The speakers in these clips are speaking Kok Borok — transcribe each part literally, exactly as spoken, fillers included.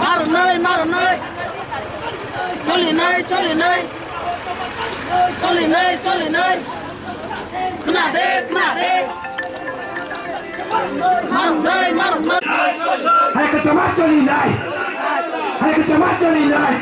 Marnai, marnai. Cholinai, cholinai. Cholinai, cholinai. Khna de, khna de. Marnai, marnai. Hai ke chama cholinai. Hai ke chama cholinai.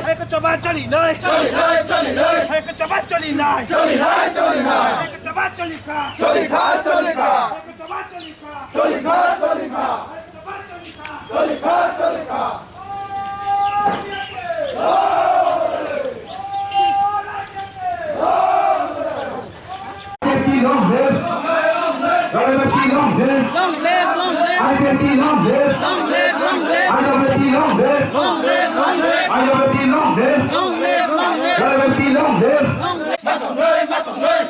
Hai ke chama cholinai. Cholinai, cholinai. Hai ke chama cholinai. Cholinai, cholinai. Hai ke chama cholika. Cholika, cholika. Hai ke chama cholika. Cholika, cholika. Hai ke chama cholika. Cholika, cholika. Long live! Long live! Long live! I P F T long live! Long live! Long live! I P F T long live! Long live! Long live! I P F T long live! Long live! Long live! I P F T long live! Long live!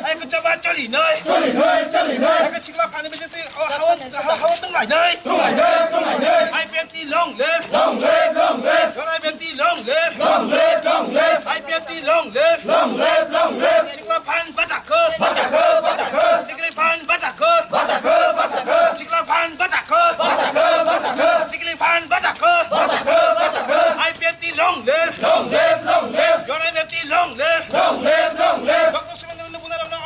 Hai ke chama cholinai. Cholinai, cholinai. Hai ke sikla phani bisi si, oh, hawa, hawa, hawa tonglainai. Tonglainai, tonglainai. I P F T long live. Long live, long live. Jorai bemti long live. Long live, long live. I P F T long live. Long live, long live. Sikla phan bachakho. Bachakho, bachakho. Sikli phan bachakho. Bachakho, bachakho. Sikla phan bachakho. Bachakho, bachakho. Sikli phan bachakho. Bachakho, bachakho. I P F T long live. Long live, long live. Jorai bemti long live. Long live, long live. Doctor Subendra Nubuna rokno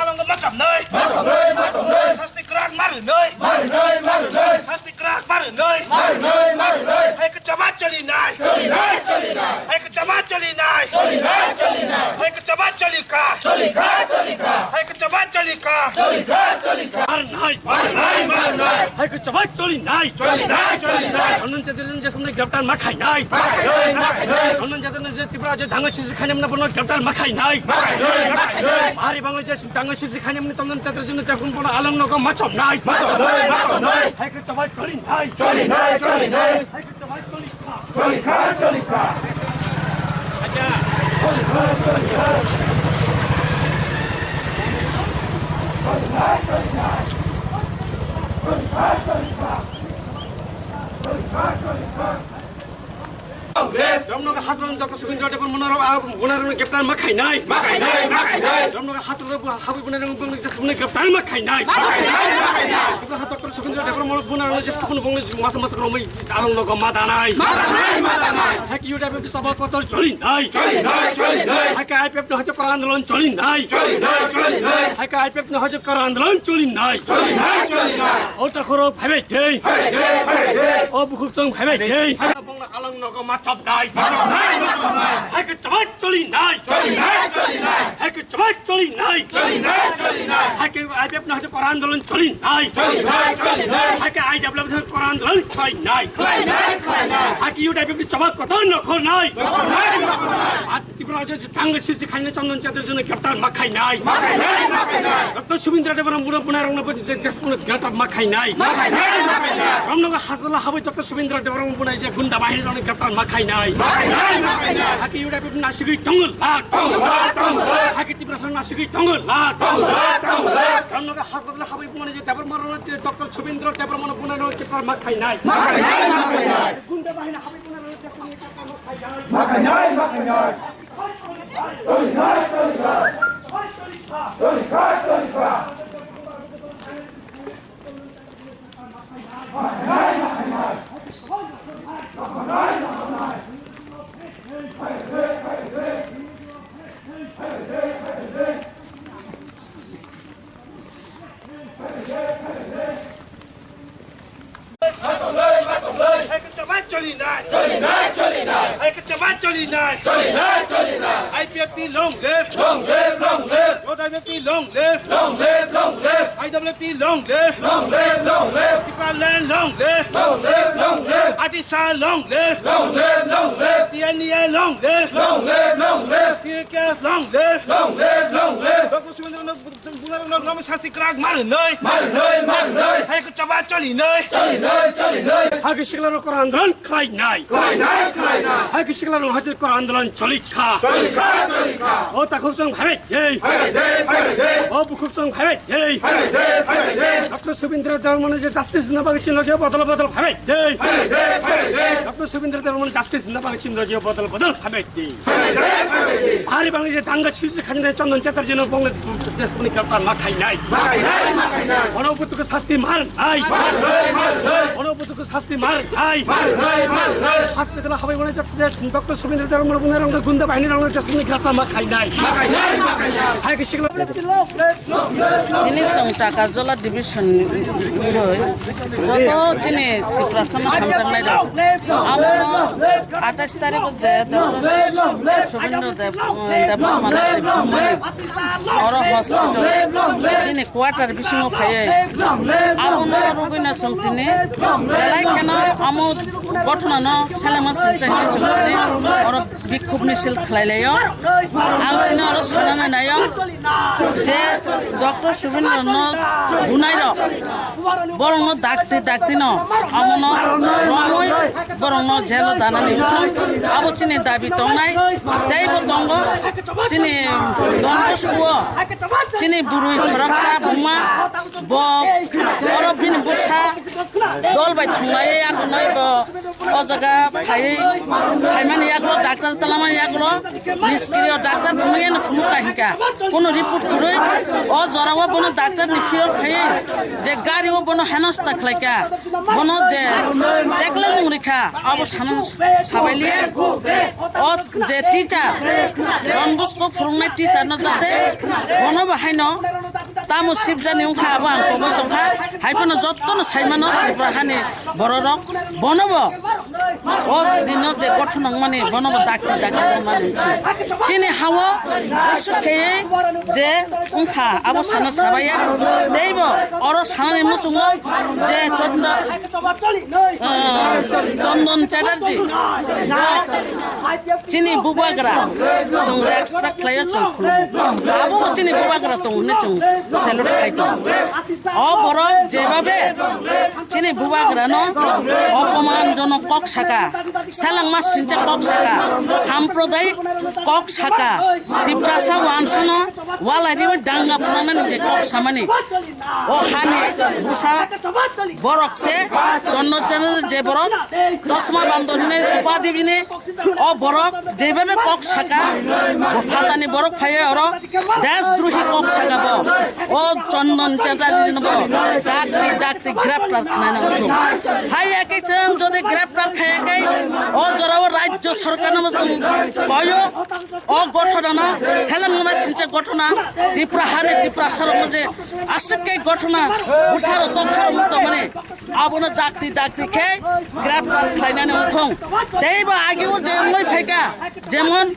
alang ma chamnai. Ma chamnai, ma chamnai. Sasti kwrak ma rwnai. Ma rwnai, ma rwnai. Sasti kwrak ma rwnai. Ma rwnai, ma rwnai. Hai ke chama cholinai. Cholinai, cholinai. Hai ke chama cholinai. Cholinai, cholinai. Hai ke chama cholika. Cholika, cholika. Hai ke chama cholika. Cholika, cholika. Ma rwnai. Ma rwnai, ma rwnai. Hai ke chama cholinai. Cholinai, cholinai. Chondon Chatterjee je samne graftar ma khainai. Ma khainai, ma khainai. Chondon Chatterjee je Tripura je danga sisi khainai mane bono graftar ma khainai. Ma khainai, ma khainai. Bahari Bangladesh danga sisi khainai mane Chondon Chatterjee je kun bono alang nogo ma chomnai. Ma chomnai, ma chomnai. Hai ke chama cholinai. Cholinai, cholinai. Hai ke chama cholinai. Cholikha, cholikha. Cholikha, cholikha. Cholikha, cholikha. Cholikha, cholikha. Cholikha, cholikha. Romnoga hasbang Doctor Subendra Debbarma rok, ah, bunarokno graftar ma khainai. Ma khainai, ma khainai. Romnoga hasbang habwi bunarokno graftar ma khainai. Ma khainai, ma khainai. Doctor Subendra Debbarma bunarokno jesko bungni masa masa romwi along nogo ma danai. Ma danai, ma danai. Hai ke U D F ni sabha kotor cholinai. Cholinai, cholinai. Hai ke I P F ni hoito kora andolon cholinai. Cholinai, cholinai. Hai ke I P F ni hoito kora andolon cholinai. Cholinai, cholinai. O takhorok phaibai de. Phaibai de, phaibai de. O bukhuk chong phaibai de. Phaibai. Bongno along nogo ma chopnai. Ma chopnai, ma chopnai. Hai ke chama cholinai. Cholinai, cholinai. Hai ke chama cholinai. Cholinai, cholinai. Hai ke I P F ni hoito kora andolon cholinai. Cholinai, cholinai. Hai ke I W F ni hoito kora andolon cholinai. Khlainai, khlainai. Hai ke U D F ni sabha kotor nokhornai. Nokhornai, nokhornai. Tripura je tanga sisi khainai Chondon Chatterjee no graftar ma khainai. Ma khainai, ma khainai. Doctor Subendra Debbarma buna buna rokno bo je jes kuno graftar ma khainai. Ma khainai, ma khainai. Romnoga hasbala habwi Doctor Subendra Debbarma buna je gunda bahini rokno graftar ma khainai. Ma khainai, ma khainai. Hai ke U D F ni nasigwi tongo lak. Tongo lak, tongo lak. Hai ke Tripura song nasigwi tongo lak. Tongo lak, tongo lak. Romnoga hasbala habwi buna je Debbarma rokno je Doctor Subendra Debbarma no buna rokno graftar ma khainai. Ma khainai, ma khainai. Gunda bahini habwi buna rokno graftar ma khainai. Ma khainai, ma khainai. Hai ke chama cholinai. Cholinai, cholinai. Hai ke chama cholinai. Cholinai, cholinai. I P F T long live. Long live, long live. Road I P F T long live. Long live, long live. I W F T long live. Long live, long live. Tipraland long live. Long live, long live. Atisa long live. Long live, long live. T N E A long live. Long live, long live. T K S long live. Long live, long live. Doctor Subendra no buna Nokrom sasti kwrak mar hwnwi. Mar hwnwi, mar hwnwi. Hai khe choba choli nai. Choli nai, choli nai. Hai khe sikla rok kor andolon khlai nai. Khlai nai, khlai nai. Hai khe sikla rok hai khe kor andolon choli kha. Choli kha, choli kha. O takhuk chwng phaibai de. Phaibai de, phaibai de. O bukhuk chwng phaibai de. Phaibai de, phaibai de. Doctor Subindra Debbarma no je justice na bagwi chini logi bodol bodol phaibai de. Phaibai de, phaibai de. Doctor Subindra Debbarma no justice na bagwi chini logi bodol bodol phaibai de. Phaibai de, phaibai de. Hari bangni je danga sisi khani Chandan Chatterjee no bongni jesmani graftar ma khai nai. Ma khai nai, ma khai nai. Ono butuku sasti mar nai. Mar nai, mar nai. Ono butuku sasti mar nai. Mar nai, mar nai. Hospital habai wani jak je Doctor Subindra Debbarma bunai rong gunda bahini rong jesmani graftar ma khai nai. Ma khai nai, ma khai nai. Hai ke sikla. Ini song Takarjala division roi. Joto chini Tiprasa no hamjaknai rok. Amo atais tarikh o je Doctor Subindra Deb, Debbarma je bumani oro hospital bini quarter bisingo phaiwi abo no rugwi no chwng tini belai kheno amo gothona no selengma sinchai hinwi chwng tini oro bikhuk misil khlai laio. Ang tini oro sanani naio je Doctor Subindra no bunai rok borok no dakti dakti no amo no romwi borok no jelo danani wngthong. Abo chini dabi tongnai teibo tongo chini Don Bosco o chini bwrwi khoroksa buma bo oro bini bwsa dol bai thunglai yakunai bo. O jaga phaiwi, phaimani yagulo, doctor tongmani yagulo, niskiri o doctor phunukya no phunukya hinka. Kuno report kwrwi, o jorao bono doctor ni phiyok phaiwi, je gari o bono henosta khlaika, bono je tekle mung rikha, abo saman sabailiya. O je teacher, Don Bosco phurungnai teacher no jate, bono bo haino tamo sibjani wngkha, abo ang koboi tongkha, hai phano jotto no saimano, Tripura hani bororok, bono bo. O dino je gothon nangmani, bono bo dakti dakti nangmani. Chini hao, usuk kheye je wngkha, abo sana sabaya. Teibo, oro sanani muchungo je chonda, ah, Chandan Chatterjee. Chini bubagra, chwng respect khlaio, chwng khulumo. Abo chini bubagra tong hwnwi chwng salute khai tongo. O borok jebabe chini bubagrano opomanjonok kok saka, selengma sincha kok saka, sampradayik kok saka, Tiprasa wansano walai riwi danga phunanani je kok samani. O hani bwsa borok se Chandan Chatterjee je borok chosma bandor hinwi upadhi bini o borok jebebe kok saka, bo phatani borok phaiwi oro desdrohi kok saka bo. O Chandan Chatterjee no bo dakti dakti graftar khnai na uthuk. Hai ya ke chwng jodi graftar khaya ke o jorao rajyo sarkar no chwng koyo o gothona no selengma sincha gothona Tripura hani Tiprasa rok je aswk khe gothona butharo toktharo mukto mani abono dakti dakti khe graftar khlainani wngthong. Teibo ageo je wngwi phaikha, jemon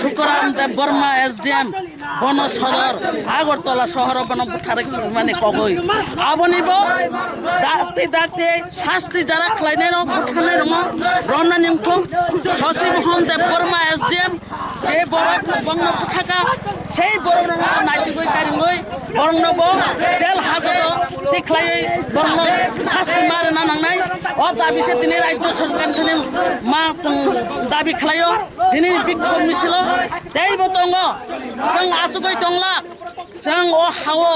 Sukaram Debbarma S D M, bono sodor Agartala sohoro bono butharwi mani kogwi. Aboni bo dakti dakti sasti jara khlainai rok butharnai rokno ronna ningthong. Shashi Mohan Debbarma S D M, je borok bongno buthaka, sei borok no naitugwi karingwi borokno bo jail hajoto tikhlaiwi borokno sasti ma rwna nangnai. O dabi se tini rajyo sarkar thani ma chwng dabi khlaio. Tini bikhok misilo teibo tongo, chwng asugwi tongla. Chwng o hao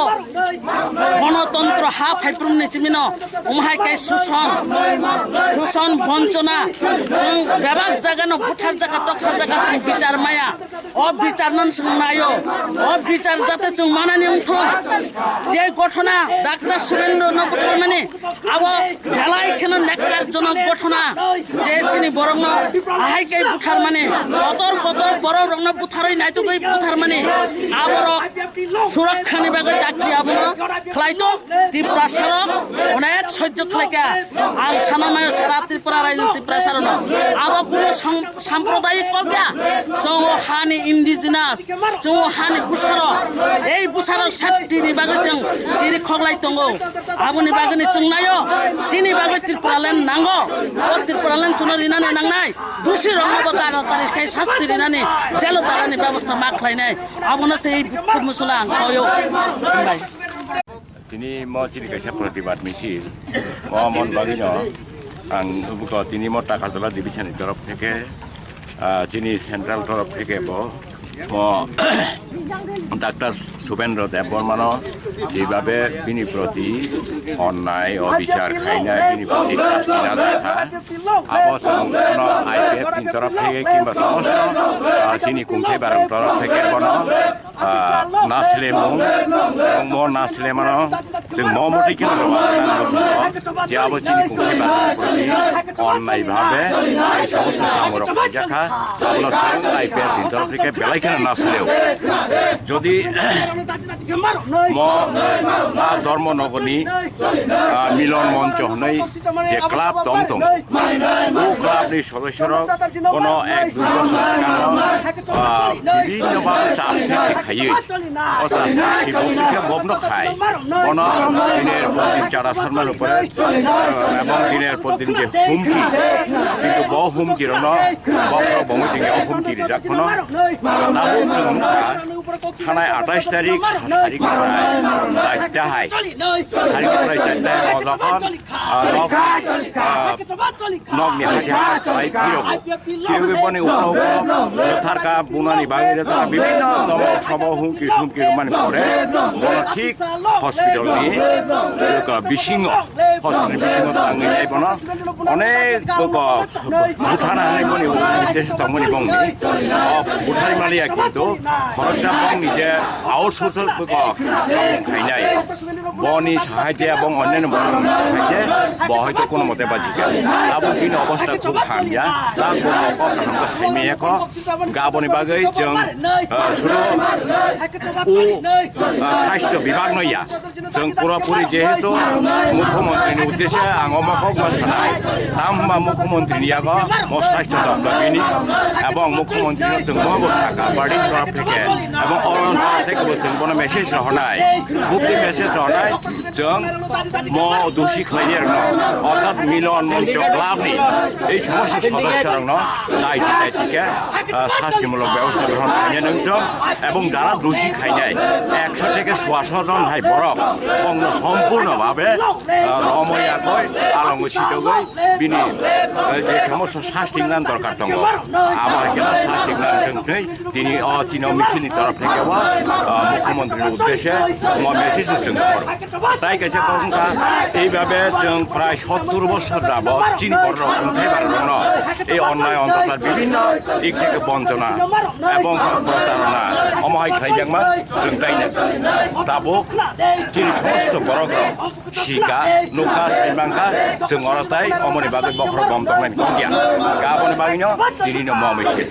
gonotontro ha phaiphrum ni chimino, omo hai khe suson, suson bonchona, chwng bebak jaga no buthar jaga, toksa jaga chwng bichar maya. O bichar no chwng naio, o bichar jate chwng manani wngthong. Je gothona Doctor Surendra no butharmani, abo belai kheno nekar jonok gothona. Je chini borokno ahai khe butharmani, kotor kotor borok rokno butharwi naitugwi butharmani, aborok surakkhani bagwi dakti abono khlaito. Tiprasa rok onek sojjo khlaikha. Ang sana mayo sara Tripura rajyo Tiprasa rokno. Abo kuno sam-, sampradayik kok ya. Chwng o hani indigenous, chwng o hani bwsarok. Ei bwsarok safety ni bagwi chwng chiri khoklai tongo. Aboni bagwi ni chwng nayo. Chini bagwi Tripura land nango. O Tripura land chwngno rinani nangnai. Dusi rokno bo tara tari khai sasti rinani, jelo dalani bebosta ma khlainai. Abono se ei bukhuk musula ang Tini mo chini kaisa protibad misil. Mo mon bagwi no ang buko tini mo Takarjala division ni torof theke, ah, chini central torof theke bo mo Doctor Subendra Debbarmano jebabe bini proti onnai obichar khaina bini proti sasti na jakha. Abo chwng bono I P F ni torof theke kimba somosto, ah, chini kungthai barang torof theke bono ah, naslemung, mo naslemano, chwng mo motwi khe rwma je abo chini kungthai barani proti onnai bhabe ai somosto samung rok khaijak kha, abono chwng I P F ni torof theke belai kheno nasleo. Jodi mo, ah, Dharma Nagarni, ah, Milon Moncho hwnwi je club tong tong, o club ni sodosyo rok bono ek dui bosor sikang o, ah, bibhinno bhabe chap srishti khaiwi, o chap srishti bokno khai, bono diner por din chara sarmani upore, ah, ebong diner por din je humki, kintu bo humki rokno bokhorok bongwi tongya o humki rijak phano, tabuk chwng nukha. Thanai atais tarik, tarik khe prai charta hai. Tarik khe prai charta hai, o jokhon, ah, nok, ah, nok ni hati hati khlai phirogwi. Phirogwi boni ukologo tharka bunani bagwi tharka bibhinno jomo sobo humki sumki rwmani pore bono thik hospital ni, ah, bisingo, hospital ni bisingo tangwi tei bono onek kok buthana hinwi boni uddesho tongmani bongni. O buthai maliya kintu khoroksa bongni je outsource buko samung khainai. Boni sahai je bong onne no bong sahai je bo hoito kono mote bajikha. Abo bini obostha khub hamya. Ta bo kok kaham khe saimaya kho. Ga boni bagwi chwng, ah, suru u, ah, sasthyo bibhag no ya. Chwng pura puri jehetu Mukhyamantri ni uddeshe ang omo kok ma sanai. Tam hwnba Mukhyamantri ni yago mo sasthyo doptor bini ebong Mukhyamantri no chwng mo bo sakha party ni torof theke ebong oro theke bo chwng bono message rohornai, bukti message rohornai, chwng mo dusi khlainai rokno, orthat Milon Moncho club ni ei somosto sodosyo rokno daiti daiti khe, ah, sastimulok bebostha grohon khainai nungthok ebong jara dusi khainai ekso theke soaso jon hai borok bongno sompurno bhabe, ah, romwi yakoi alongo sitogwi bini, ah, je somosto sastingna dorkar tongo abo hai khe sastingna thwng thwi tini o tini o misil ni torof theke o, ah, Mukhyamantri ni uddeshe mo message no chwng rohoro. Tai kaisa kok wngkha, tei babe chwng prai sottur bosor jabot chini bororok wngthai barorokno ei onnai ontachar bibhinno dik theke bonchona ebong protarona omo hai khlaijakma chwng taina. Tabuk chini somosto borokrok sika nukha sai mankha chwng oro tai omoni bagwi bokhorok bom tonglaini kok ya. Aboni bagwino tinino mo misil.